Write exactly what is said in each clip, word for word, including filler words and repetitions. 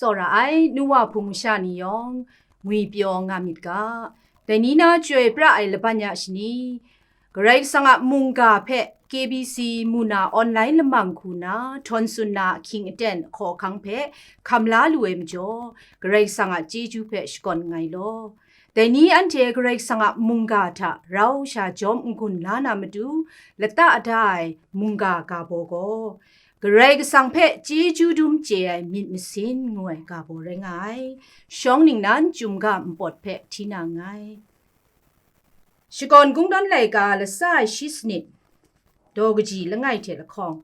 Tsawra ai, nu wa hpung masha ni yawng, ngwipyaw nga myit ga. Dai ni na chyoi pra ai laban ya shani, Karai Kasang a mungga hpe K B C mu na online lamang hku na htawn tsun na ahkying aten ahkaw ahkang hpe hkam la lu ai majaw, Karai Kasang a chyeju hpe shakawn nngai law. Dai ni anhte Karai Kasang a mungga hta rau sha jawm n-gun la na matu, lata da ai mungga ga baw gaw, Karai Kasang hpe chyeju dum chye ai myit masin ngu ai ga baw rai nga ai. Shawng ningnan chyum ga npawt hpe hti na nngai. Shakawn Kungdawn laika lasa ai shi sanit, daw kaji langai hte lahkawng,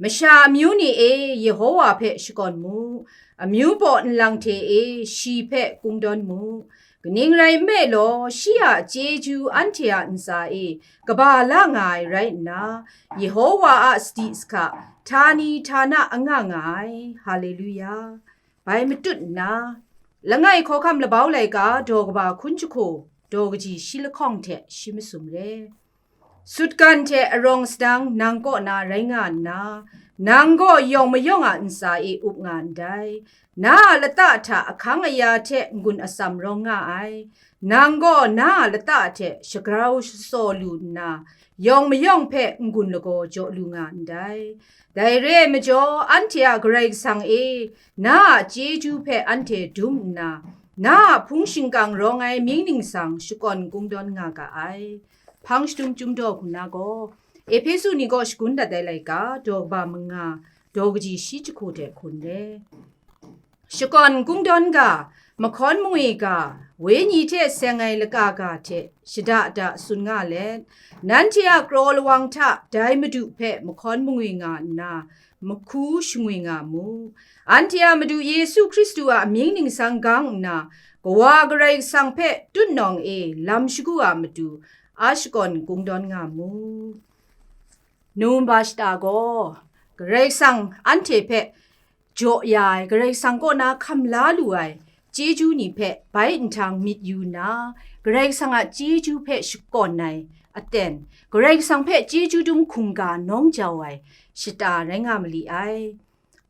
masha amyu ni e, Yehowa hpe shakawn mu, amyu baw nlang hte e, shi hpe kungdawn mu. Kaning rai nme law, shi a chyeju anhte a ntsa e kaba la nga ai rai nna, Yehowa a sadi sahka htani htana anga nga ai. Haleluya! Bai matut nna, langai hkawhkam labau laika daw kaba hkun jahku, daw kaji shi lahkawng hte shi masum re. Sutgan hte arawng sadang nang kaw na rai nga nna, nang gaw yawng mayawng a ntsa e up nga ndai. Na a lata hta ahkang aya hte n-gun atsam rawng nga ai. Nang gaw na a lata hte shagrau shasaw lu nna, yawng mayawng hpe n-gun lagaw jaw lu nga ndai. Dai re ai majaw, anhte a Karai Kasang e, na a chyeju hpe anhte dum nna, na a hpung shingkang rawng ai mying ningsang shakawn kungdawn nga ga ai. Hpang shadum chyum daw hku na gaw, Ehpesu ni kaw shagun dat ai laika, daw kaba manga, daw kaji shi jahku hte hkun re. Shakawn kungdawn ga, mahkawn mangwi ga, wenyi hte seng ai laka ga hte shada da tsun nga let, nanhte a kraw lawang hta dai Madu hpe mahkawn mangwi nga nna, mahku shangwi nga mu. Anhte a Madu Yesu Hkristu a amying ningsang gang nna, Kawa Karai Kasang hpe tutnawng e lam shagu a matu a shakawn kungdawn nga mu. Numba shata gaw, Karai Kasang anhte hpe jaw ya ai, Karai Kasang kaw na hkam la lu ai chyeju ni hpe bai nhtang myit yu nna, Karai Kasang a chyeju hpe shakawn ai aten, Karai Kasang hpe chyeju dum hkungga nawng jau ai shata rai nga ma li ai.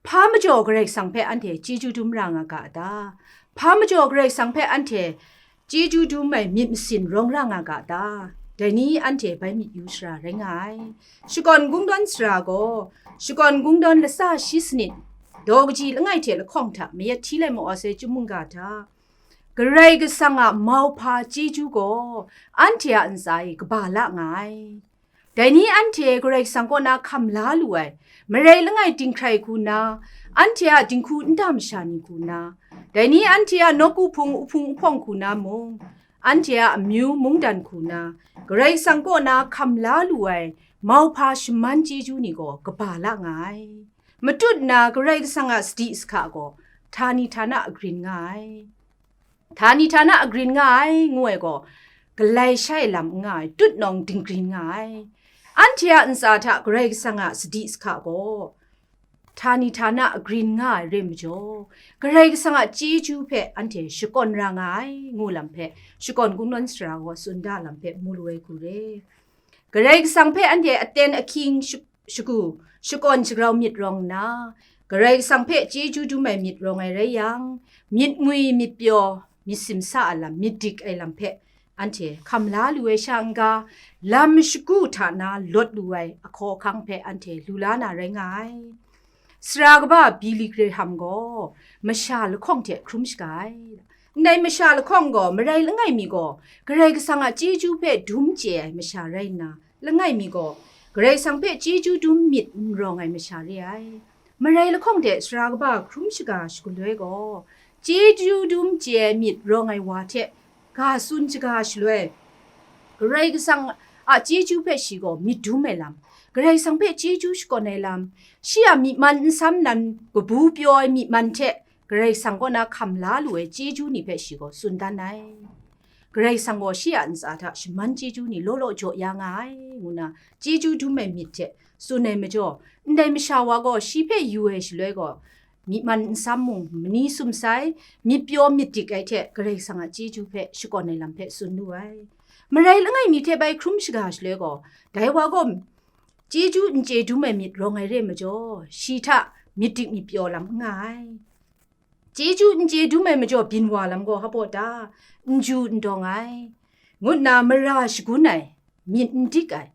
Hpa majaw Karai Kasang hpe anhte chyeju dum ra nga ga a ta? Hpa majaw Karai Kasang hpe anhte chyeju dum ai myit masin rawng ra nga ga ta? Dai ni anhte bai myit yu sara rai nga ai. Shakawn Kungdawn sara gaw, Shakawn Kungdawn lasa shi sanit, daw kaji langai hte lahkawng hta mayat hti lai mawa sai chyum mungga hta, Karai Kasang a mauhpa chyeju gaw anhte a ntsa e kaba la nga ai. Dai ni anhte Karai Kasang kaw na hkam la lu ai, marai langai dinghkrai hku na, anhte a dinghku nta masha ni hku na, dai ni anhte a nawku hpung uhpung uhpawng hku na mung, anhte a amyu mungdan hku na, Karai Kasang kaw na hkam la lu ai mauhpa shaman chyeju ni gaw kaba la nga ai. Matut nna Karai Kasang a sadi sahka gaw htani htana agrin nga ai. Htani htana agrin nga ai, ngu ai gaw, galai shai lam n nga ai, tutnawng dinggrin nga ai. Anhte a ntsa hta Karai Kasang a sadi sahka gaw htani htana agrin nga ai re majaw, Karai Kasang a chyeju hpe anhte shakawn ra nga ai, ngu lam hpe, Shakawn Kungdawn sara gaw tsun da lam hpe mu lu ai hku re. Karai Kasang hpe anhte aten ahkying sha-, shagu, shakawn shagrau myit rawng nna, Karai Kasang hpe chyeju dum ai myit rawng ai rai yang, myit ngwi, myit pyaw, myit simsa a lam, myit dik ai lam hpe anhte hkam la lu ai sha n-ga, lam shagu hta na lawt lu ai ahkaw ahkang hpe anhte lu la na rai nga ai. Sara kaba Billy Graham gaw masha lahkawng hte hkrum shaga ai. Ndai masha lahkawng gaw marai langai mi gaw Karai Kasang a chyeju hpe dum chye ai masha rai nna, langai mi gaw Karai Kasang hpe chyeju dum myit n rawng ai masha re ai. Marai lahkawng hte sara kaba hkrum shaga shagaloi gaw, chyeju dum chye ai myit rawng ai wa hte ga tsun shaga shaloi, Karai Kasang a chyeju hpe shi gaw myit dum ai lam, Karai Kasang hpe chyeju shakawn ai lam, shi a myi man nsam nan kabu pyaw ai myi man hte Karai Kasang kaw na hkam la lu ai chyeju ni hpe shi gaw tsun dan ai. Karai Kasang gaw shi a ntsa hta shaman chyeju ni law law jaw ya nga ai, ngu na chyeju dum ai myit hte tsun ai majaw, ndai masha wa gaw shi hpe yu ai shaloi gaw, myi man nsam mung, mani sumsai, myit pyaw myit dik ai hte Karai Kasang a chyeju hpe shakawn ai lam hpe tsun lu ai. Marai langai mi hte bai hkrum shaga shaloi gaw, dai wa gaw chyeju n chye dum ai myit rawng ai re majaw, shi hta myit dik myit pyaw lam n nga ai. chyeju n chye dum ai majaw byin wa lam gaw hpa ta? N ju n dawng ai, ngu nna mara shagun ai, myit n dik ai,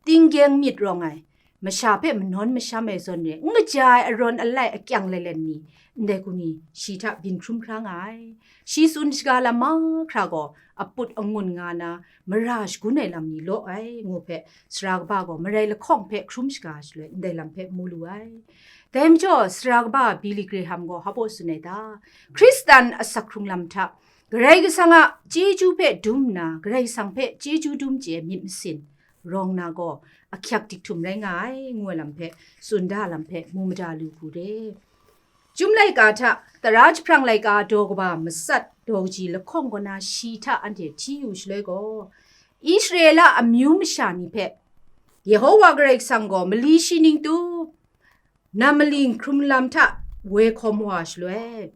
tinggyeng myit rawng ai, masha hpe manawn masham ai zawn re, n kaja ai arawn alai akyang lailen ni, ndai hku ni shi hta byin hkrum hkra nga ai. Shi tsun shaga lam mahkra gaw aput angun nga na, mara shagun ai lam ni law ai, ngu hpe, sara kaba gaw marai lahkawng hpe hkrum shaga shaloi, ndai lam hpe mu lu ai. Dai majaw, sara kaba Billy Graham gaw hpa tsun ai ta? Hkristan asak hkrung lam hta, Karai Kasang a chyeju hpe dum nna, Karai Kasang hpe chyeju dum chye myit masin rawng na gaw, ahkyak dik htum rai nga ai, ngu ai lam hpe, tsun da lam hpe, mu mada lu hku re. Chyum laika hta, tara jahprang laika daw kaba matsat daw kaji lahkawng kaw na shi hta anhte hti yu shaloi gaw, Israela amyu masha ni hpe Yehowa Karai Kasang gaw mali shi ning tu, nam maling hkrum lam hta woi hkawm wa shaloi,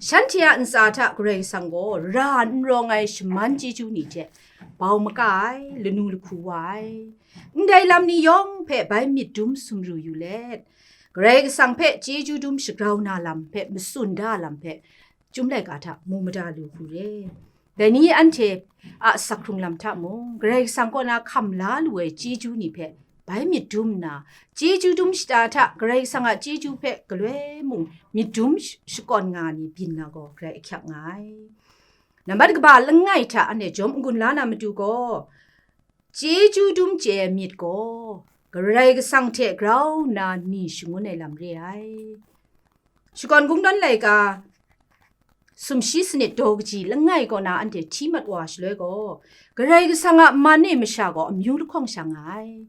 shanhte a ntsa hta Karai Kasang gaw ra n rawng ai shaman chyeju ni hte bau maka ai, lanu lahku wa ai. Ndai lam ni yawng hpe bai myit dum sumru yu let, Karai Kasang hpe chyeju dum shagrau na lam hpe matsun da lam hpe, Chyum laika hta mu mada lu hku re. Dai ni anhte a asak hkrung lam hta mung, Karai Kasang kaw na hkam la lu ai chyeju ni hpe bai myit dum nna, chyeju dum shata hta Karai Kasang a chyeju hpe galoi mung myit dum sh-, shakawn nga ni byin na gaw grai ahkyak nga ai. Nambat kaba langai hta anhte jawm n-gun la na matu gaw, chyeju dum chye ai myit gaw Karai Kasang hte grau nna ni shangun ai lam re ai. Shakawn Kungdawn laika sumshi sanit daw kaji langai kaw na anhte hti mat wa shaloi gaw, Karai Kasang a man e masha gaw amyu lahkawng sha nga ai.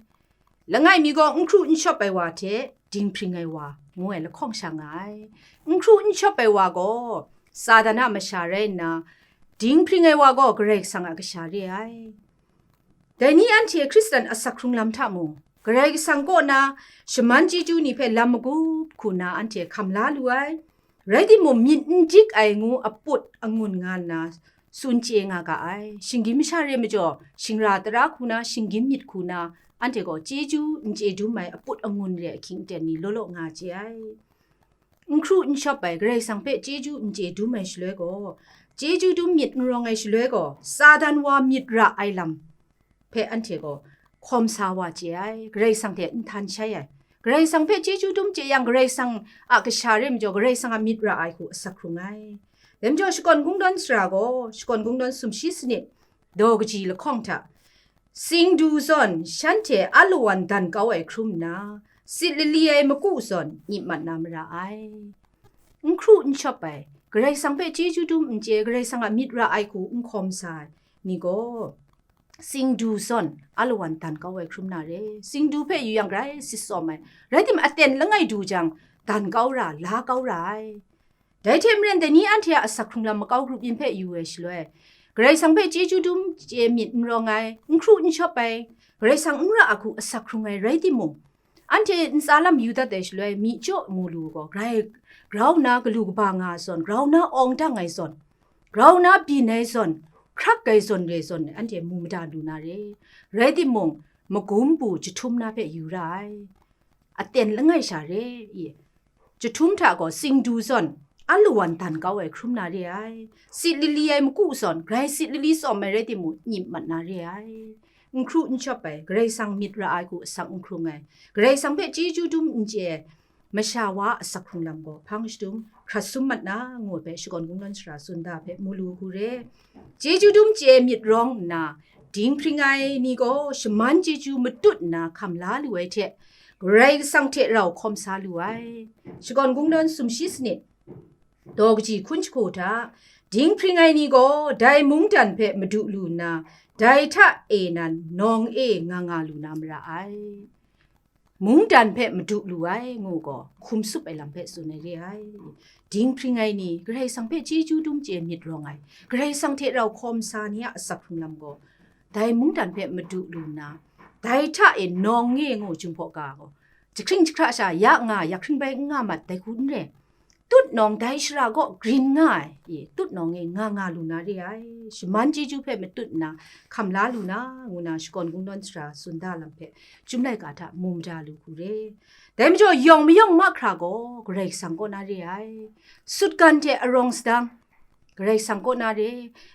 Langai mi gaw n hkru n shawp ai wa hte dinghpring ai wa, ngu ai lahkawng sha nga ai. N hkru n shawp ai wa gaw Satan a masha rai nna, dinghpring ai wa gaw Karai Kasang a kasha re ai. Dai ni anhte Hkristan asak hkrung lam hta mung, Karai Kasang kaw na shaman chyeju ni hpe lam magup hku na anhte hkam la lu ai. Rai timung, myit n dik ai ngu aput angun nga nna tsun chye nga ga ai. Shinggyim masha re majaw, shingra tara hku na, shinggyim myit hku na, anhte gaw chyeju n chye dum ai aput angun re ai hkying aten ni law law nga chye ai. N hkru n shawp ai, Karai Kasang hpe chyeju n chye dum ai shaloi gaw, chyeju dum myit n rawng ai shaloi gaw, Satan wa myit ra ai lam hpe anhte gaw hkawm sa wa chye ai, Karai Kasang hte nhtan shai ai. Karai Kasang hpe chyeju dum chye yang, Karai Kasang a kasha re majaw, Karai Kasang a myit ra ai hku asak hkrung ai. Dai majaw, Shakawn Kungdawn sara gaw, Shakawn Kungdawn sumshi sanit, daw kaji lahkawng hta, singdu zawn shanhte alawan dan kau ai hkrum nna, sit lali ai maku zawn nyip mat na mara ai. N hkru n shawp ai, Karai Kasang hpe chyeju dum n chye, Karai Kasang a myit ra ai hku n hkawm sa ai ni gaw, singdu zawn alawan dan kau ai hkrum na re. Singdu hpe yu yang grai sit tsawm ai, rai timung, aten langai du jang, dan kau ra, la kau ra ai. Dai hte maren, dai ni anhte a asak hkrung lam makau grup yin hpe yu ai shaloi, Karai Kasang hpe chyeju dum chye myit n rawng ai, n hkru n shawp ai, Karai Kasang n ra a hku asak hkrung ai rai timung, anhte ntsa lam yu dat ai shaloi, myi jaw mu lu gaw, grai grau nna galu kaba nga ai zawn, grau nna awng dang ai zawn, grau nna byin ai zawn, hkrak ai zawn re zawn, anhte mu mada lu na re. Rai timung, magum bu jahtum na hpe yu ra ai. Aten langai sha re i. Jahtum hta gaw singdu zawn alawan dan kau ai hkrum na re ai. Sit lali ai maku zawn, grai sit lali tsawm ai rai timung, nyip mat na re ai. N hkru n shawp ai, Karai Kasang myit ra ai hku asak n hkrung ai, Karai Kasang hpe chyeju dum n chye ai, masha wa a asak hkrung lam gaw hpang shadum hkrat sum mat na, ngu ai hpe Shakawn Kungdawn sara tsun da hpe mu lu hku re. Chyeju dum chye myit rawng nna, dinghpring ai ni gaw shaman chyeju matut nna hkam la lu ai hte, Karai Kasang hte rau hkawm sa lu ai. Shakawn Kungdawn sumshi sanit, daw kaji hkun jahku hta, dinghpring ai ni gaw dai mungdan hpe madu lu nna, dai hta e nan nawng e nga nga lu na mara ai. Mungdan hpe madu lu ai, ngu gaw, hkum sup ai lam hpe tsun ai re ai. Dinghpring ai ni, Karai Kasang hpe chyeju dum chye myit rawng ai, Karai Kasang hte rau hkawm sa ni a asak hkrung lam gaw, dai mungdan hpe madu lu nna, dai hta e nawng e ngu Jinghpaw ga gaw, jahkring jahkra sha ya nga, ya hkring bai n nga mat, dai hku n re. tutnawng dai shara kaw grin nga ai, i, tutnawng e nga nga lu na re ai, shaman chyeju hpe matut nna hkam la lu na, ngu na shakawn kungdawn sara tsun da lam hpe Chyum laika hta mu mada lu hku re. Dai majaw yawng mayawng mahkra gaw Karai Kasang kaw na re ai. Sutgan hte arawng sadang Karai Kasang kaw na re.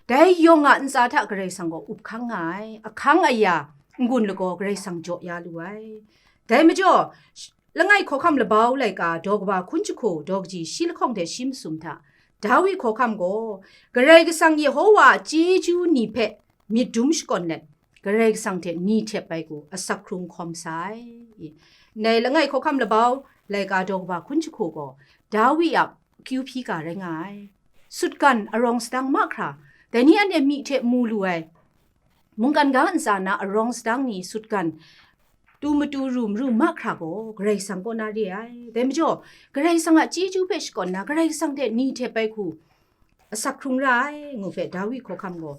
Dai yawng a ntsa hta Karai Kasang gaw up hkang nga ai. Ahkang aya n-gun lagaw Karai Kasang jaw ya lu ai. Dai majaw, sh-, langai hkawhkam labau laika daw kaba hkun jahku daw kaji shi lahkawng hte shi masum hta, Dawi hkawhkam gaw, Karai Kasang Yehowa a chyeju ni hpe myit dum shakawn let, Karai Kasang hte ni htep ai hku asak hkrung hkawm sa ai. Ndai langai hkawhkam labau laika daw kaba hkun jahku gaw, Dawi a kyu hpyi ga rai nga ai. Sutgan arawng sadang mahkra, dai ni anhte myi hte mu lu ai, mungkan ga ntsa na arawng sadang ni sutgan tu matu ru maru mahkra gaw Karai Kasang kaw na re ai. Dai majaw, Karai Kasang a chyeju hpe shakawn na, Karai Kasang hte ni htep ai hku asak hkrung ra ai, ngu hpe Dawi hkawhkam gaw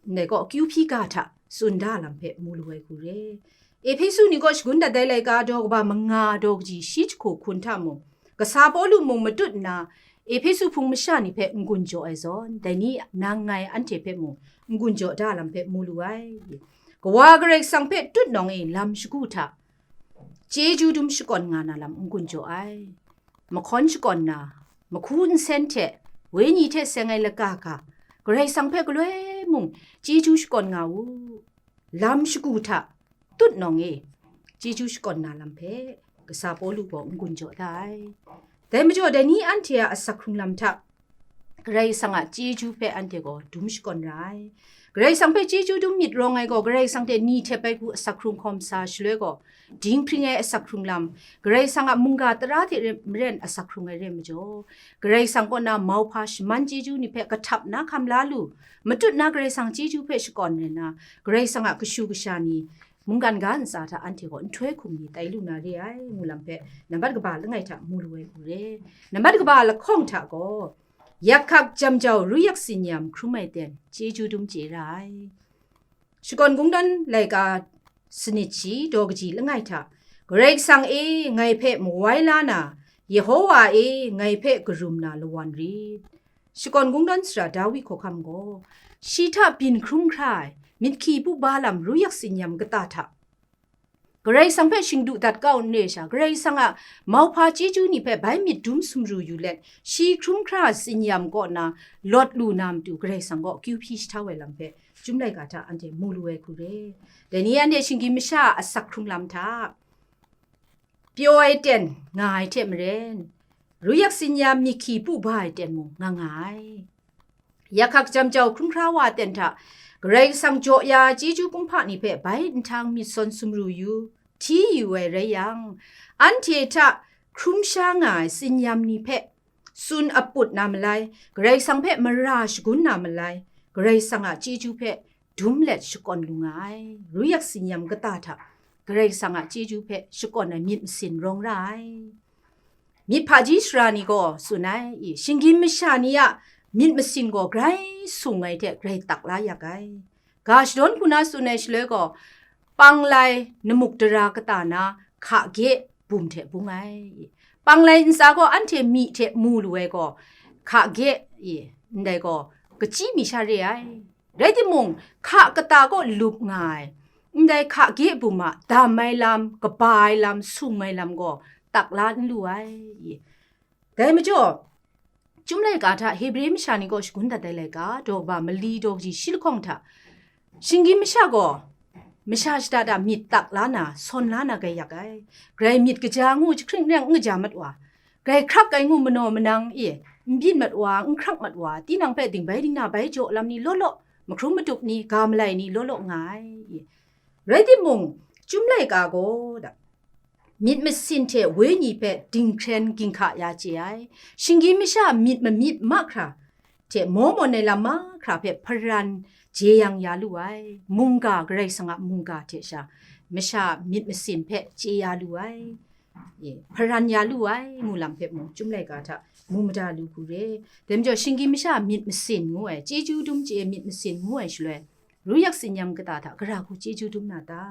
ndai gaw kyu hpyi ga hta tsun da lam hpe mu lu ai hku re. Ehpesu ni kaw shagun dat ai laika daw kaba manga daw kaji shi jahku hkun hta mung, kasa Pawlu mung matut nna, Ehpesu hpung masha ni hpe n-gun jaw ai zawn, dai ni nang ngai anhte hpe mung n-gun jaw da lam hpe mu lu ai. Kawa Karai Kasang hpe tutnawng e lam shagu hta chyeju dum shakawn nga na lam n-gun jaw ai. Mahkawn shakawn na, mahku nsen hte, wenyi hte seng ai laka ga, Karai Kasang hpe galoi mung chyeju shakawn nga u. Lam shagu hta tutnawng e chyeju shakawn na lam hpe kasa Pawlu gaw n-gun jaw da ai. Dai majaw, dai ni anhte a asak hkrung lam hta Karai Kasang a chyeju hpe anhte gaw dum shakawn ra ai. Karai Kasang hpe chyeju dum myit rawng ai gaw, Karai Kasang hte ni htep ai hku asak hkrung hkawm sa shaloi gaw, dinghpring ai asak hkrung lam, Karai Kasang a mungga tara hte re-, maren asak hkrung ai re ai majaw, Karai Kasang kaw na mauhpa shaman chyeju ni hpe kahtap na hkam la lu, matut na Karai Kasang chyeju hpe shakawn rai nna, Karai Kasang a kashu kasha ni mungkan ga ntsa hta anhte gaw nhtoi hkum ni tai lu na re ai, ngu lam hpe nambat kaba langai hta mu lu ai hku re. Nambat kaba lahkawng hta gaw, yak hkak jam jau ru yak tsin yam hkrum ai ten chyeju dum chye ra ai. Shakawn kungdawn laika sanit shi daw kaji langai hta, Karai Kasang e, ngai hpe mawai la na, Yehowa e, ngai hpe karum na lawan rit. Shakawn kungdawn sara Dawi hkawhkam gaw, shi hta byin hkrum hkra ai, myit hki bu ba lam ru yak tsin yam kata hta, Karai Kasang hpe shingdu dat kau n re sha, Karai Kasang a mauhpa chyeju ni hpe bai myit dum sumru yu let, shi hkrum hkra tsin yam kaw na lawt lu na matu, Karai Kasang gaw kyu hpyi shahtau ai lam hpe, Chyum laika hta anhte mu lu ai hku re. Dai ni anhte shinggyim masha a asak hkrung lam hta pyaw ai ten nga ai hte maren, ru yak tsin yam myit hki bu ba ai ten mung nga nga ai. Yak hkak jam jau hkrum hkra wa ten hta, Karai Kasang jaw ya chyeju kumhpa ni hpe bai nhtang myit sawn sumru yu, hti yu ai rai yang, anhte hta hkrum sha nga ai tsin yam ni hpe tsun aput na malai, Karai Kasang hpe mara shagun na malai, Karai Kasang a chyeju hpe dum let shakawn lu nga ai. Ru yak tsin yam kata hta Karai Kasang a chyeju hpe shakawn ai myit masin rawng ra ai. Myit hpaji sara ni gaw tsun ai, i, shinggyim masha ni a myit masin gaw grai sung ai hte grai tak la yak ai. Ga shadawn hku na tsun ai shaloi gaw, panglai namuk dara kata na hka gye bum hte bung ai. Panglai ntsa gaw anhte myi hte mu lu ai gaw, hka gye, i, ndai gaw, kachyi mi sha re ai. Rai timung, hka kata kaw lup nga ai, ndai hka gye bum a dam ai lam, kaba ai lam, sung ai lam gaw, tak la n lu ai. Dai majaw, Chyum laika hta Hebre masha ni kaw shagun dat ai laika, daw kaba mali daw kaji shi lahkawng hta, shinggyim masha gaw masha shada da myit tak la na, sawn la na grai yak ai. Grai myit kaja ngu jahkring reng n kaja mat wa, grai hkrak ai ngu manaw manang e n byin mat wa, n hkrak mat wa, tinang hpe dingbai dingna bai jaw lam ni law law, mahkrum madup ni, ga malai ni law law nga ai. Rai timung, Chyum laika gaw da, myit masin hte wenyi hpe dinghkren ginhka ya chye ai. Shinggyim masha myit mamyit mahkra hte maw mawn ai lam mahkra hpe hparan jeyang ya lu ai. Mungga, Karai Kasang a mungga hte sha, masha myit masin hpe chye ya lu ai. E, hparan ya lu ai, ngu lam hpe mung, Chyum laika hta mu mada lu hku re. Dai majaw, shinggyim masha myit masin ngu ai, chyeju dum chye ai myit masin ngu ai shaloi, ru yak tsin yam kata hta gara hku chyeju dum na ta?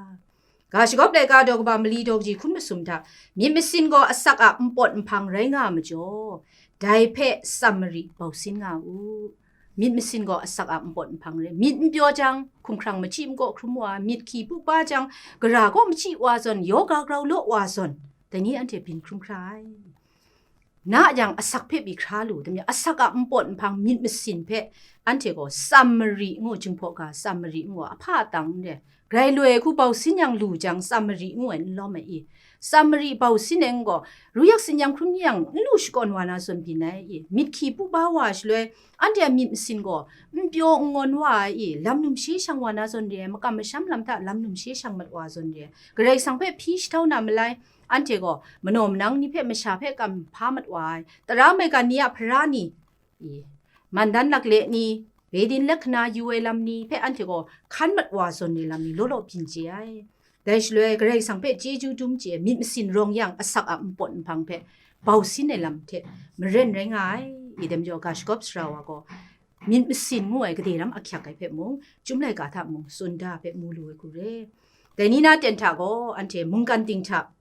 Ga shagawp laika daw kaba mali daw kaji hkun masum hta, myit masin gaw asak a npawt nhpang rai nga ai majaw, dai hpe tsamari bau sin nga u. Myit masin gaw asak a npawt nhpang rai, myit n pyaw jang, hkumhkrang machyi makaw hkrum wa, myit hki pupa jang, gara kaw machyi wa zawn, yoga grau law wa zawn, dai ni anhte byin hkrum hkra ai. Na yang asak hpe byi hkra lu, dai majaw asak a npawt nhpang myit masin hpe anhte gaw tsamari ngu, Jinghpaw ga tsamari ngu, ahpa atang n re, grai loi hku bau sin yang lu jang, tsamari ngu ai n lawm ai i? Tsamari bau sin ai n gaw, ruyak sinyam hkrum yang n lu shakawn wa na zawn byin ai i? Myit hki pupa wa shaloi, anhte a myit masin gaw n pyaw n ngawn wa ai i? Lam numshe shang wa na zawn re ai, makam masham lam hta lam numshe shang mat wa zawn re ai, Karai Kasang hpe hpyi shahtau na malai, anhte gaw manaw manang ni hpe masha hpe kam hpa mat wa ai, tara maigan ni a hpara ni, i, mandan lakle ni, Beit Din lahkana yu ai lam ni hpe anhte gaw hkan mat wa zawn ai lam ni law law byin chye ai. Dai shaloi Karai Kasang hpe chyeju dum chye ai myit masin rawng yang asak a npawt nhpang hpe bau sin ai lam hte maren rai nga ai. I dai majaw, ga shagawp sara wa gaw myit masin ngu ai gade ram ahkyak ai hpe mung, Chyum laika hta mung, tsun da hpe mu lu ai hku re. Dai ni na ten hta gaw, anhte mungkan ting hta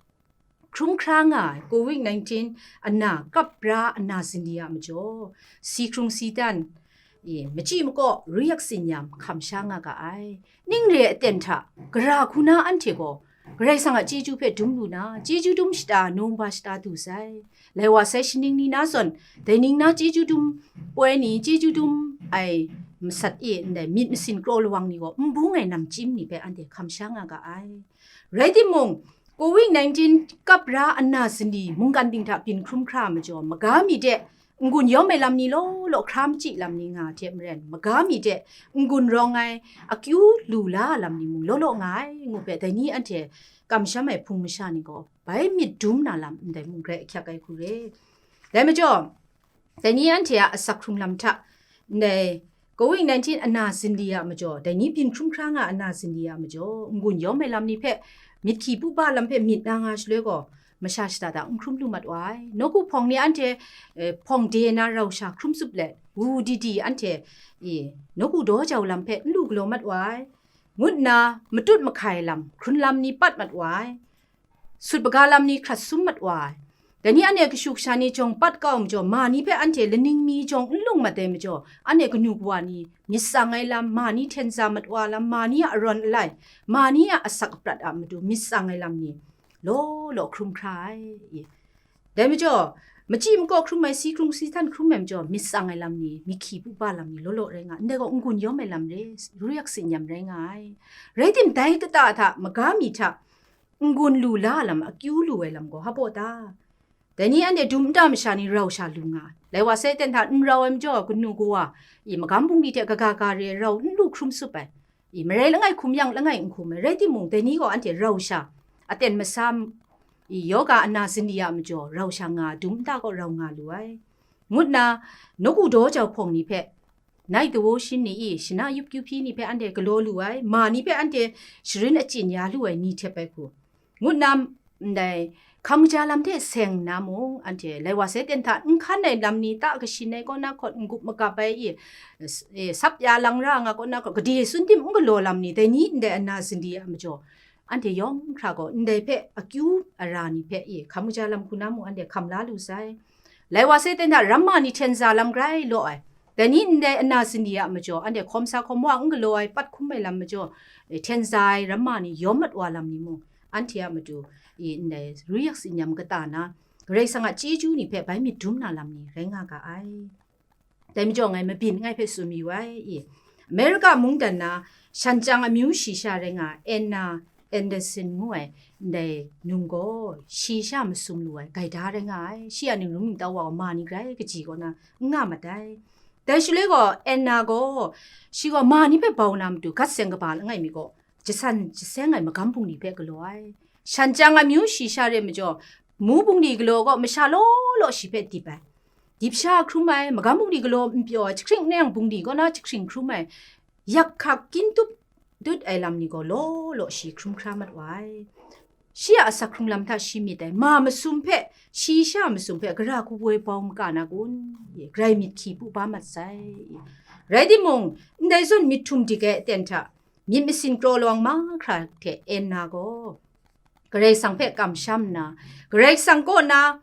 hkrum hkra nga ai covid nineteen ana kap ra ana zindi a majaw, si hkrung si tan, i, machyi makaw, ruyak sinyam hkam sha nga ga ai. Ning re ai aten hta, gara hku na anhte gaw Karai Kasang a chyeju hpe dum lu na, chyeju dum shata, num ba shata du sai. Lai wa sai, shaning ni na zawn, dai ning na chyeju dum poi ni, chyeju dum ai masat e ndai myit masin kraw lawang ni gaw, n bung ai namchyim ni hpe anhte hkam sha nga ga ai. Rai timung, covid nineteen kap ra ana zindi mungkan ting hta byin hkrum hkra ai majaw, maga mi de n-gun yawm ai lam ni law law, hkra machyi lam ni nga hte maren, maga mi de n-gun rawng ai akyu lu la ai lam ni mung law law nga ai, ngu hpe dai ni anhte kamsham ai hpung masha ni gaw bai myit dum na lam ndai mung grai ahkyak ai hku re. Dai majaw, dai ni anhte a asak hkrung lam hta, ndai covid nineteen ana zindi a majaw, dai ni byin hkrum hkra nga ana zindi a majaw, n-gun yawm ai lam ni hpe, myit hki pupa lam hpe myit na nga shaloi gaw, masha shada da n hkrum lu mat wa ai. Nawku hpawng ni anhte, eh, hpawng de na rau sha hkrum tsup let, wu di di anhte, i, nawku daw jau lam hpe n lu galaw mat wa ai, ngut nna matut mahkai lam, hkrun lam ni pat mat wa ai, sut baga lam ni hkrat sum mat wa ai. Dai ni anhte kashu kasha ni jawng pat kau majaw, ma ni hpe anhte laning mi jawng n lung mat ai majaw, anhte kanu kawa ni myit tsang ai lam, ma ni hten za mat wa lam, ma ni a arawn alai, ma ni a asak aprat a matu myit tsang ai lam ni law law hkrum hkra ai. Dai majaw, machyi makaw hkrum ai, si hkrung si htan hkrum ai majaw, myit tsang ai lam ni, myit hki pupa lam ni law law rai nga, ndai gaw n-gun yawm ai lam re, ruyak sinyam rai nga ai. Rai tim, dai kata hta, maga mi hta n-gun lu la ai lam, akyu lu ai lam gaw hpa baw ta? Dai ni anhte dum nta masha ni rau sha lu nga ai. Lai wa sai ten hta n rau ai majaw, kanu kawa, i, magam bungli hte kaga ga re ai rau n lu hkrum sup ai. I, marai langai hkum yang langai n hkum ai. Rai timung, dai ni gaw anhte rau sha, aten masa, i, yoga ana zindi a majaw, rau sha nga, dum nta gaw rau nga lu ai, ngut nna, nawku daw jau hpawng ni hpe, nai devotion ni i, shana yup kyu hpyi ni hpe anhte galaw lu ai, ma ni hpe anhte sharin achyin ya lu ai ni htep ai hku, ngut nna, ndai hkam kaja lam hte seng nna mung, anhte lai wa sai ten hta n hkan ai lam ni, ta kashin ai kaw na hkawt, n-gup magap ai i, s-, e, sap ya lang ra nga kaw na hkawt, gade sun tim n galaw lam ni, dai ni ndai ana zindi a majaw, anhte yawng hkra gaw ndai hpe akyu ara ni hpe i, hkam kaja lam hku na mung anhte hkam la lu sai. Lai wa sai ten hta ramma ni hten za lam grai law ai. Dai ni ndai ana zindi a majaw, anhte hkawm sa hkawm wa n galaw ai, pat hkum ai lam majaw, e, hten za ai ramma ni yawm mat wa lam ni mung, anhte a matu i, ndai ruyak sinyam kata na, Karai Kasang a chyeju ni hpe bai myit dum na lam ni rai nga ga ai. Dai majaw ngai mabyin ngai hpe tsun mayu ai i, America mungdan na, shan chyang amyu shayi sha rai nga ai Anna Anderson ngu ai ndai num gaw, shayi sha masum lu ai gaida rai nga ai. Shi a ningrum ningtau wa gaw ma ni grai kaji kaw na n nga mat ai. Dai shaloi gaw, Anna gaw, shi gaw ma ni hpe bau na matu gat seng kaba langai mi gaw, jasan jaseng ai magam bungli hpe galaw ai. Shan chyang amyu shayi sha re majaw, mu bungli galaw gaw masha law law shi hpe dip ai. Dip sha hkrum ai, magam bungli galaw n pyaw ai, jahkring nang bungli kaw na jahkring hkrum ai, yak hkak kyin tup dut ai lam ni gaw law law shi hkrum hkra mat wa ai. Shi a asak hkrung lam hta shi myit ai, ma masum hpe, shayi sha masum hpe, gara hku woi bau maka na kun? Grai myit hki pupa mat sai. Rai timung, ndai zawn myit htum dik ai aten hta, myit masin kraw lawang mahkra hte Anna gaw, Karai Kasang hpe kamsham nna, Karai Kasang kaw na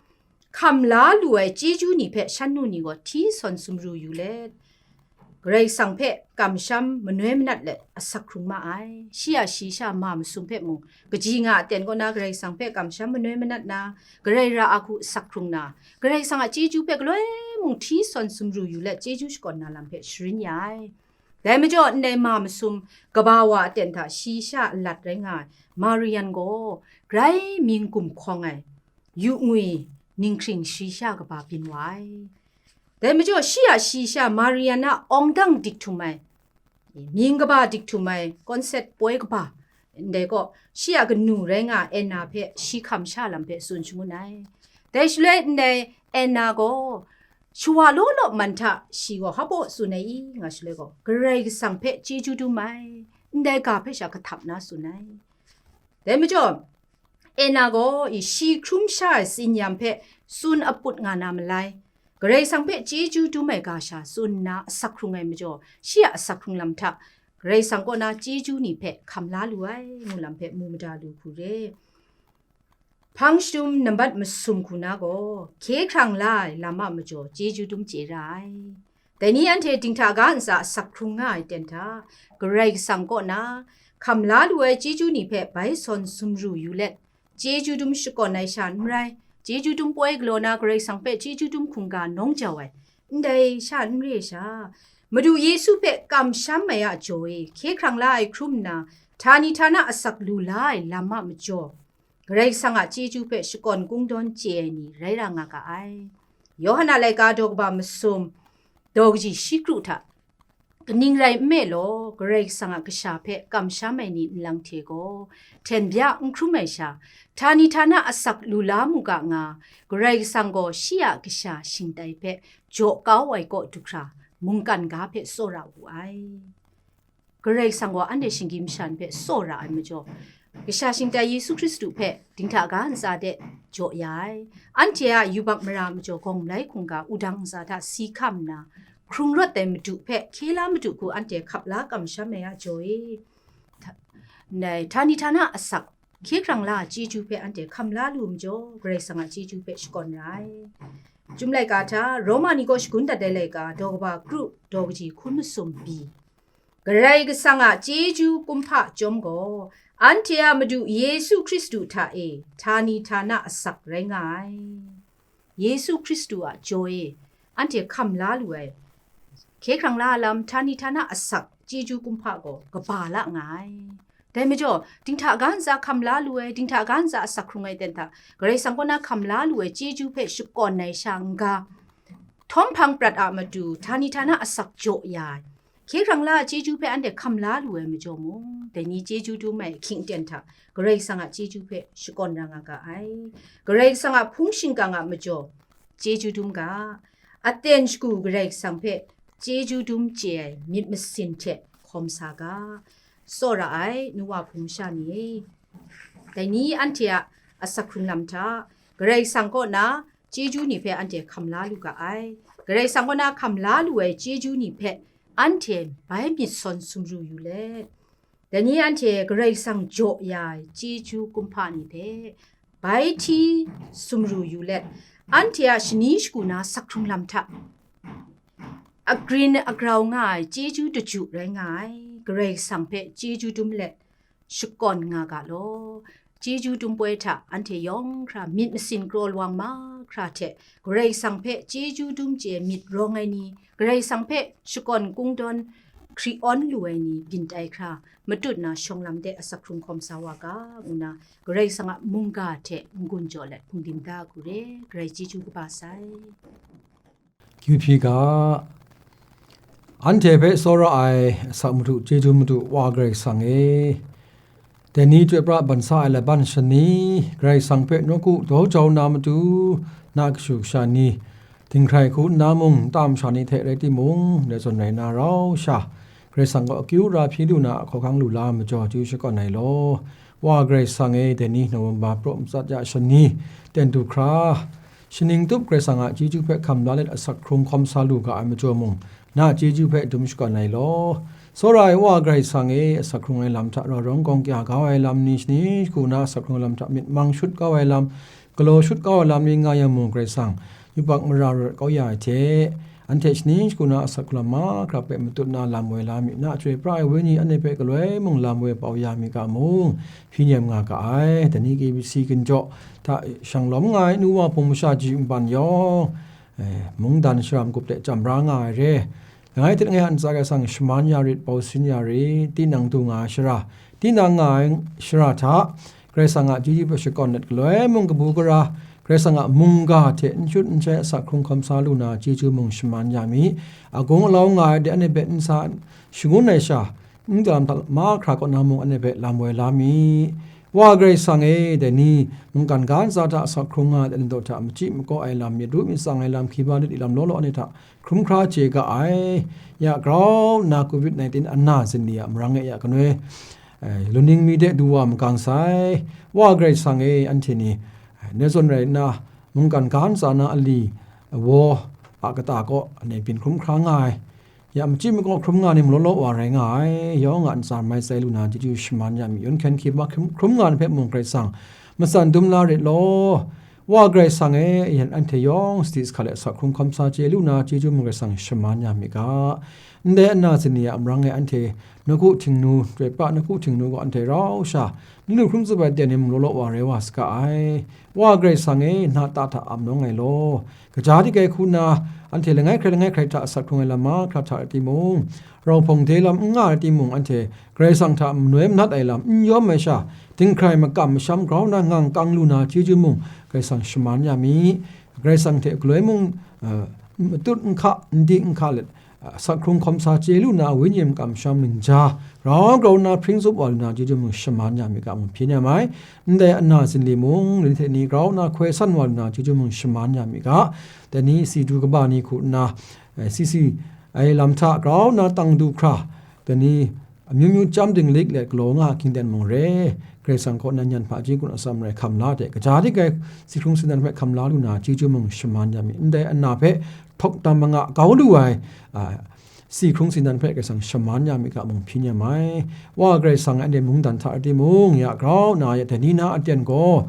hkam la lu ai chyeju ni hpe shan nu ni gaw hti sawn sumru yu let, Karai Kasang hpe kamsham manoi manat let asak hkrung ma ai. Shi a shayi sha ma masum hpe mung, kaji nga aten kaw na Karai Kasang hpe kamsham manoi manat na, Karai ra a hku asak hkrung na, Karai Kasang a chyeju hpe galoi mung hti sawn sumru yu let chyeju shakawn na lam hpe sharin ya ai. Dai majaw, ndai ma masum kaba wa aten hta shayi sha alat rai nga ai Marian gaw grai mying gumhkawng ai, yu ngwi ninghkring shayi sha kaba byin wa ai. Dai majaw, shi a shayi sha Marian a awng dang dik htum ai, mying kaba dik htum ai, kawnsep poi kaba, ndai gaw shi a kanu rai nga ai Anna hpe shi hkam sha lam hpe tsun shangun ai. Dai shaloi ndai Anna gaw shawa law law man hta shi gaw hpa baw tsun ai i nga shaloi gaw, Karai Kasang hpe chyeju dum ai, ndai ga hpe sha kahtap na tsun ai. Dai majaw, Anna gaw i shi hkrum sha ai tsinyam hpe tsun aput nga na malai, Karai Kasang hpe chyeju dum ai ga sha tsun nna asak hkrung ai majaw, shi a asak hkrung lam hta Karai Kasang kaw na chyeju ni hpe hkam la lu ai, ngu lam hpe mu mada lu hku re. Hpang shadum nambat masum hku na gaw, hkye hkrang la ai lam a majaw chyeju dum chye ra ai. Dai ni anhte dinghta ga ntsa asak hkrung nga ai ten hta, Karai Kasang kaw na hkam la lu ai chyeju ni hpe bai sawn sumru yu let, chyeju dum shakawn ai sha n rai, chyeju dum poi galaw na Karai Kasang hpe chyeju dum hkungga nawng jau ai, ndai sha n re ai sha, Madu Yesu hpe kamsham ai a jaw e, hkye hkrang la ai hkrum nna, htani htana asak lu la ai lam a majaw, Karai Kasang a chyeju hpe shakawn kungdawn chye ai ni rai ra nga ga ai. Yawhan a laika daw kaba masum, daw kaji shi kru hta, kaning rai nme law, Karai Kasang a kasha hpe kamsham ai ni nlang hte gaw, hten bya n hkrum ai sha, htani htana asak lu la mu ga nga, Karai Kasang gaw shi a kasha shingtai hpe jaw kau ai kaw du hkra, mungkan ga hpe tsawra wu ai. Karai Kasang gaw anhte shinggyim masha ni hpe tsawra ai majaw, Kasha Shingtai Yesu Hkristu hpe dinghta ga ntsa de jaw ya ai. Anhte a yubak mara majaw gawng malai hkungga wudang ntsa hta si hkam nna, hkrung rawt ai Madu hpe hkye la Madu hku anhte hkap la kamsham ai a jaw e. Hta-, ndai htani htana asak, hkye hkrang la ai chyeju hpe anhte hkam la lu majaw, Karai Kasang a chyeju hpe shakawn ra ai. Chyum laika hta, Roma ni kaw shagun dat ai laika, daw kaba kru, daw kaji hkun masum pyi. Karai Kasang a chyeju kumhpa chyawm gaw, anhte a Madu Yesu Hkristu hta e htani htana asak rai nga ai. Yesu Hkristu a jaw e anhte hkam la lu ai, hkye hkrang la lam htani htana asak chyeju kumhpa gaw kaba la nga ai. Dai majaw, dinghta ga ntsa hkam la lu ai, dinghta ga ntsa asak hkrung ai ten hta, Karai Kasang kaw na hkam la lu ai chyeju hpe shakawn ai sha n-ga, htawm hpang prat a matu, htani htana asak jaw ya ai, hkye hkrang la ai chyeju hpe anhte hkam la lu ai majaw mung, dai ni chyeju dum ai ahkying aten hta, Karai Kasang a chyeju hpe shakawn ra nga ga ai. Karai Kasang a hpung shingkang a majaw, chyeju dum ga, aten shagu Karai Kasang hpe chyeju dum chye ai myit masin hte hkawm sa ga, tsawra ai nu wa hpung masha ni e, dai ni anhte a asak hkrung lam hta, Karai Kasang kaw na chyeju ni hpe anhte hkam la lu ga ai. Karai Kasang kaw na hkam la lu ai chyeju ni hpe anhte bai myit sawn sumru yu let, dai ni anhte Karai Kasang jaw ya ai chyeju kumhpa ni hpe bai hti sumru yu let, anhte a shani shagu na asak hkrung lam hta, agrin agrau nga ai chyeju daju rai nga ai Karai Kasang hpe chyeju dum let shakawn nga ga law. Chyeju dum poi hta anhte yawng hkra myit masin kraw lawang mahkra hte Karai Kasang hpe chyeju dum chye myit rawng ai ni, Karai Kasang hpe shakawn kungdawn hkri awn lu ai ni byin tai hkra, matut na shawng lam de asak hkrung hkawm sa wa ga, ngu na Karai Kasang a mungga hte n-gun jaw let hpungdim da hku re, Karai chyeju kaba sai. Yu hpyi ga, anhte hpe tsawra ai asak madu chyeju madu Wa Karai Kasang e, dai ni chyoi pra ban sa ai laban shani, Karai Kasang hpe nawku daw jau na matu, na kashu kasha ni, dinghkrai hku nna mung, nta masha ni hte rai timung, ndai zawn rai na rau sha, Karai Kasang gaw akyu ra hpyi lu na a hkawhkang lu la ai majaw chyeju shakawn ai law. Wa Karai Kasang e, dai ni November praw matsat ya shani, ten du hkra, shaning tup Karai Kasang a chyeju hpe hkam la let asak hkrung hkawm sa lu ga ai majaw mung, na chyeju hpe dum shakawn ai law. Tsawra ai Wa Karai Kasang e, asak hkrung ai lam hta rau rawng gawng kya kau ai lam ni, shani shagu na asak hkrung ai lam hta myit mang shut kau ai lam, galaw shut kau ai lam ni nga yang mung, Karai Kasang, yubak mara rawt kau ya ai hte, anhte shani shagu na asak hkrung lam mahkra hpe matut na lam woi la mi, na chyoi pra ai Wenyi anhte hpe galoi mung lam woi pau ya mi ga mung, hpyi nem nga ga ai. Dai ni K B C ginjaw hta shang lawm nga ai nu wa hpung masha ji nban yawng, eh, mungdan shara magup de jam ra nga ai re. Langai hte langai a ntsa Karai Kasang shaman ya rit, pau sin ya rit, tinang du nga ai shara, tinang nga ai shara hta, Karai Kasang a chyeju hpe shakawn let galoi mung kabu gara, Karai Kasang a mungga hte n shut n shai asak hkrung hkawm sa lu na chyeju mung shaman ya mi, agung alau nga ai de anhte hpe n sa shangun ai sha, n dalam hta mahkra kaw na mung anhte hpe lam woi la mi. Wa Karai Kasang e, dai ni mungkan ga ntsa hta asak hkrung nga ai de ladaw hta machyi makaw ai lam, myit ru myit tsang ai lam, hkiba lit i lam law law anhte hta hkrum hkra chye ga ai. Ya grau nna covid nineteen ana zinli a marang e ya kanoi, eh, luning mi de du wa magang sai. Wa Karai Kasang e, anhte ni, eh, ndai zawn rai nna, mungkan ga ntsa na ali, eh, waw a kata kaw anhte byin hkrum hkra nga ai. Ya machyi makaw hkrum nga ni malaw law wa rai nga ai, yawng a ntsa mai tsai lu na chyeju shaman ya mi, yawn hkyen hkyi ma hkrum, hkrum nga ni hpe mung Karai Kasang matsan dum la rit law. Wa Karai Kasang e, yen anhte yawng sadi sahka let asak hkrung hkawm sa chye lu na chyeju mung Karai Kasang shaman ya mi ga. Ndai ana zinli a marang e anhte nawku htingnu, chyoi pra nawku htingnu gaw anhte rau sha, n lu hkrum tsup ai ten ni mung law law wa rai wa saga ai. Wa Karai Kasang e, na ta hta ap nawng ai law. Kaja dik ai hku nna, anhte langai hkrai langai hkrai hta asak hkrung ai lam mahkra hta rai timung, rau hpawng de lam n nga rai timung, anhte Karai Kasang hta manoi manat ai lam n yawm ai sha, dinghkrai makam masham grau na ngang kang lu na chyeju mung, Karai Kasang shaman ya mi. Karai Kasang hte galoi mung, eh, matut n hka, n di n hka let, asak hkrung hkawm sa chye lu na, wenyi makam masham ningja, grau grau nna hpring tsup wa lu na chyeju mung shaman ya mi ga mung hpyi nem ai. Ndai ana zinli mung, ni hte ni grau nna hkoi san wa lu na chyeju mung shaman ya mi ga. Dai ni si du kaba ni hku nna, eh, si si ai lam hta grau nna tang du hkra, dai ni amyu myu chyam dinglik let galaw nga a hkying ten mung re, Karai Kasang kaw nan yan hpaji gun atsam rai hkam la de, kaja dik ai si hkrung sindan hpe hkam la lu na chyeju mung shaman ya mi, ndai ana hpe htawk tam manga kau lu ai, a, si hkrung sindan hpe Karai Kasang shaman ya mi ga mung hpyi nem ai. Wa Karai Kasang e, anhte mungdan hta rai timung, ya grau nna ya dai ni na aten gaw,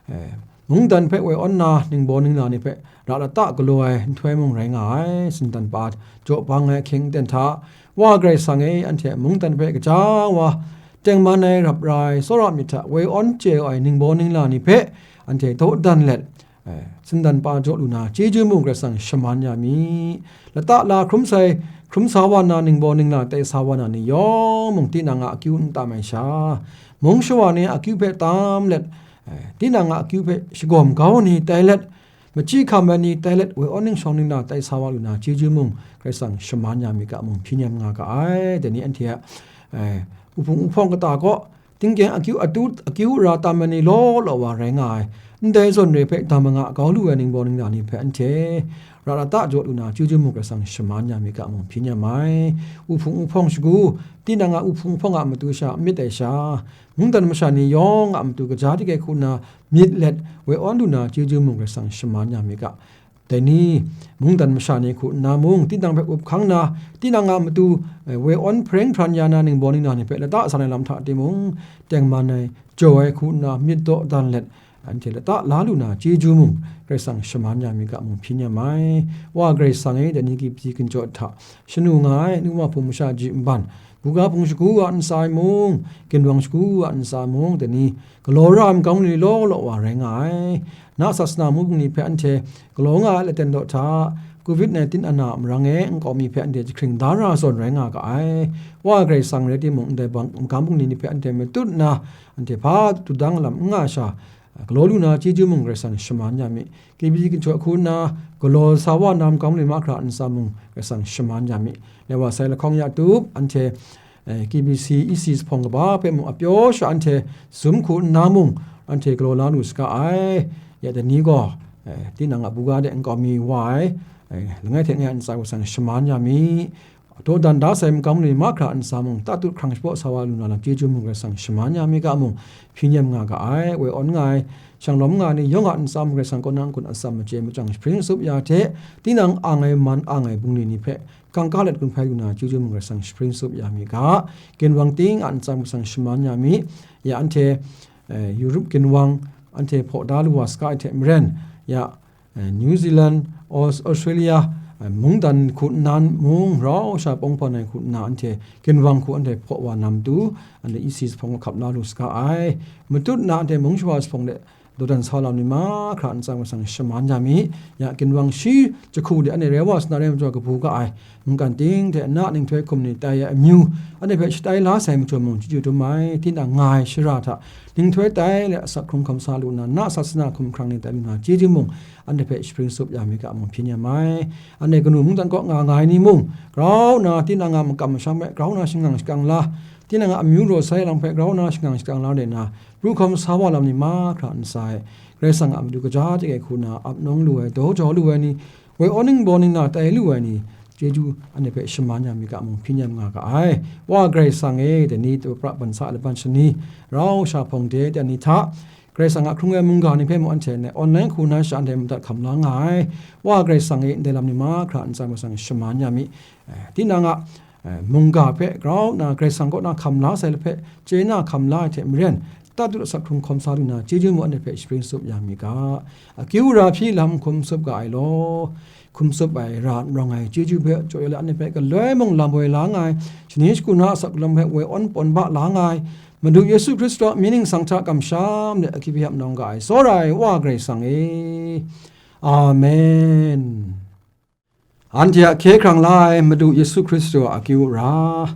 eh, mungdan hpe woi awn na ningbaw ningla ni hpe ra lata galaw ai nhtoi mung rai nga ai, sindan pa jaw bang ai ahkying aten hta, Wa Karai Kasang e, anhte mungdan hpe gaja wa tengman ai rap ra ai tsawra myit hta woi awn chye ai ningbaw ningla ni hpe anhte dawdan let, eh, sindan pa jaw lu na chyeju mung Karai Kasang shaman ya mi. Lata la hkrum sai, hkrum sa wa na ningbaw ningla tai sa wa na ni yawng mung tinang a akyu n tam ai sha, mung shawa ni a akyu hpe tam let, eh, tinang a akyu hpe shagawm kau ni tai let, machyi hkam ai ni tai let, woi awn ningshawng ningla tai sa wa lu na chyeju mung Karai Kasang shaman ya mi ga mung hpyi nem nga ga ai. Dai ni anhte a, eh, uhpung uhpawng kata kaw, tingkyeng akyu atu, akyu ra tam ai ni law law wa rai nga ai. Ndai zawn re hpe dam manga kau lu ai ningbaw ningla ni hpe anhte ra lata jaw lu na chyeju mung Karai Kasang shaman ya mi ga mung hpyi nem ai. Uhpung uhpawng shagu, tinang a uhpung uhpawng a matu sha myit ai sha, mungdan masha ni yawng a matu kaja dik ai hku nna myit let woi awn lu na chyeju mung Karai Kasang shaman ya mi ga. Dai ni, mungdan masha ni hku nna mung, tinang hpe up hkang na, tinang a matu, eh, woi awn hpareng hparan ya na ningbaw ningla ni hpe lata san ai lam hta timung, tengman ai, jaw ai hku nna myit dawdan let, anhte lata la lu na chyeju mung Karai Kasang shaman ya mi ga mung hpyi nem ai. Wa Karai Kasang e, dai ni K B C ginjaw hta shanu nga ai nu wa hpung masha ji nban, buga hpung shagu a ntsa e mung, ginwang shagu a ntsa e mung, dai ni galaw ra ai makam ni law law wa rai nga ai. Na sasana mung ni hpe anhte galaw nga ai laten daw hta, covid nineteen ana a marang e nkau mi hpe anhte jahkring da ra zawn rai nga ga ai. Wa Karai Kasang rai timung, ndai bang, makam bungli ni hpe anhte matut nna, anhte hpa tudang lam n nga sha, galaw lu na chyeju mung Karai Kasang shaman ya mi. K B C ginjaw hku nna galaw sa wa na makam ni mahkra ntsa mung Karai Kasang shaman ya mi. Dai wa sai lahkawng ya tup, anhte, eh, K B C E C hpawng kaba hpe mung apyaw sha anhte zum hku nna mung, anhte galaw la lu saga ai. Ya dai ni gaw, eh, tinang a buga de nkau mi wa ai, eh, langai hte langai a ntsa Karai Kasang shaman ya mi. dawdan da sai magam ni mahkra ntsa mung, tatut hkrang shapraw sa wa lu na lam chyeju mung Karai Kasang shaman ya mi ga mung, hpyi nem nga ga ai, woi awn nga ai, shanglawm nga ai ni yawng a ntsa mung Karai Kasang kaw na n-gun atsam machye machyang shapring tsup ya hte, tinang ang ai man ang ai bungli ni hpe kangka let gun hpai lu na chyeju mung Karai Kasang shapring tsup ya mi ga, ginwang ting a ntsa mung Karai Kasang shaman ya mi, ya anhte, eh, Europe ginwang, anhte hpaw da lu wa saga ai hte maren, ya, eh, New Zealand, Aus-, Australia, eh, mungdan hku nna mung, rau sha pawng hpan ai hku nna anhte ginwang hku anhte hpaw wa na matu, anhte E C hpawng hkap la lu saga ai. Matut na anhte mung shawa hpawng de dawdan sa lam ni mahkra ntsa mung Karai Kasang shaman ya mi. Ya ginwang shi jahku de anhte rai wa sa na rai majaw kabu ga ai. Mungkan ting hte na ninghtoi hkum ni tai ai amyu, anhte hpe shatai la sai majaw mung chyeju dum ai, tinang nga ai shara hta ninghtoi tai le asak hkrung hkam sa lu na, na sasana hkum hkrang ni tai lu na chyeju mung, anhte hpe shapring tsup ya mi ga mung hpyi nem ai. Anhte kanu mungdan kaw nga nga ai ni mung, grau na tinang a makam masham hpe grau na shangang shakang la, tinang a amyu raw sai lam hpe grau na shangang shakang la re na, pru hkawm sa wa lam ni mahkra ntsa e, Karai Kasang a matu kaja de ai hku na ap nawng lu ai, daw jau lu ai ni, woi awn ning baw ning na tai lu ai ni, chyeju anhte hpe shaman ya mi ga mung hpyi nem nga ga ai. Wa Karai Kasang e, dai ni pra ban sa ai laban shani, rau sha hpawng de, dai ni hta, Karai Kasang a hkrung ai mungga ni hpe mung anhte online hku na sha anhte madat hkam la nga ai. Wa Karai Kasang e, ndai lam ni mahkra ntsa mung Karai Kasang shaman ya mi. Eh, tinang a, eh, mungga hpe grau nna Karai Kasang kaw na hkam la sai hpe chye na hkam la ai hte maren, tatut asak hkrung hkawm sa lu na chyeju mung anhte hpe shapring tsup ya mi ga. Akyu ra hpyi lam hkum tsup ga ai law, hkum tsup ai ra n rawng ai chyeju hpe jaw ya le, anhte hpe galoi mung lam woi la nga ai, shani shagu na asak lam hpe woi awn pawn ba la nga ai, Madu Yesu Hkristu a mying ningsang hta kamsham de akyu hpe ap nawng ga ai, tsawra ai Wa Karai Kasang e. Amen. Anhte a hkye hkrang la ai Madu Yesu Hkristu a akyu ra,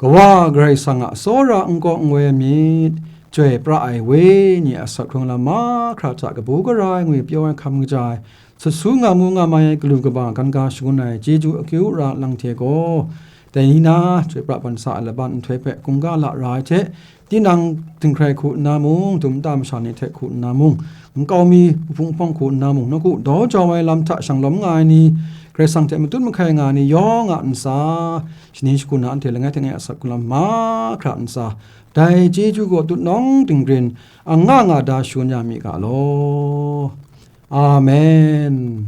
Kawa Karai Kasang a tsawra n kaw n woi ai myit, chyoi pra ai Wenyi a asak hkrung lam mahkra hta kabu gara ai ngwi pyaw ai hkam kaja ai, sut su nga mu nga mai ai galu kaba gan ga shangun ai chyeju akyu ra lang hte gaw, dai ni na chyoi pra ban sa ai laban nhtoi hpe kungga la ra ai hte, tinang dinghkrai hku nna mung, dum nta masha ni hte hku nna mung, nkau mi, hpung hpawng hku nna mung, nawku daw jau ai lam hta shanglawm nga ai ni, Karai Kasang hte matut mahkai nga ai ni yawng a ntsa, shani shagu na anhte langai hte langai asak hkrung lam mahkra ntsa, dai chyeju gaw tutnawng dinggrin, ang nga nga da shangun ya mi ga law. Amen.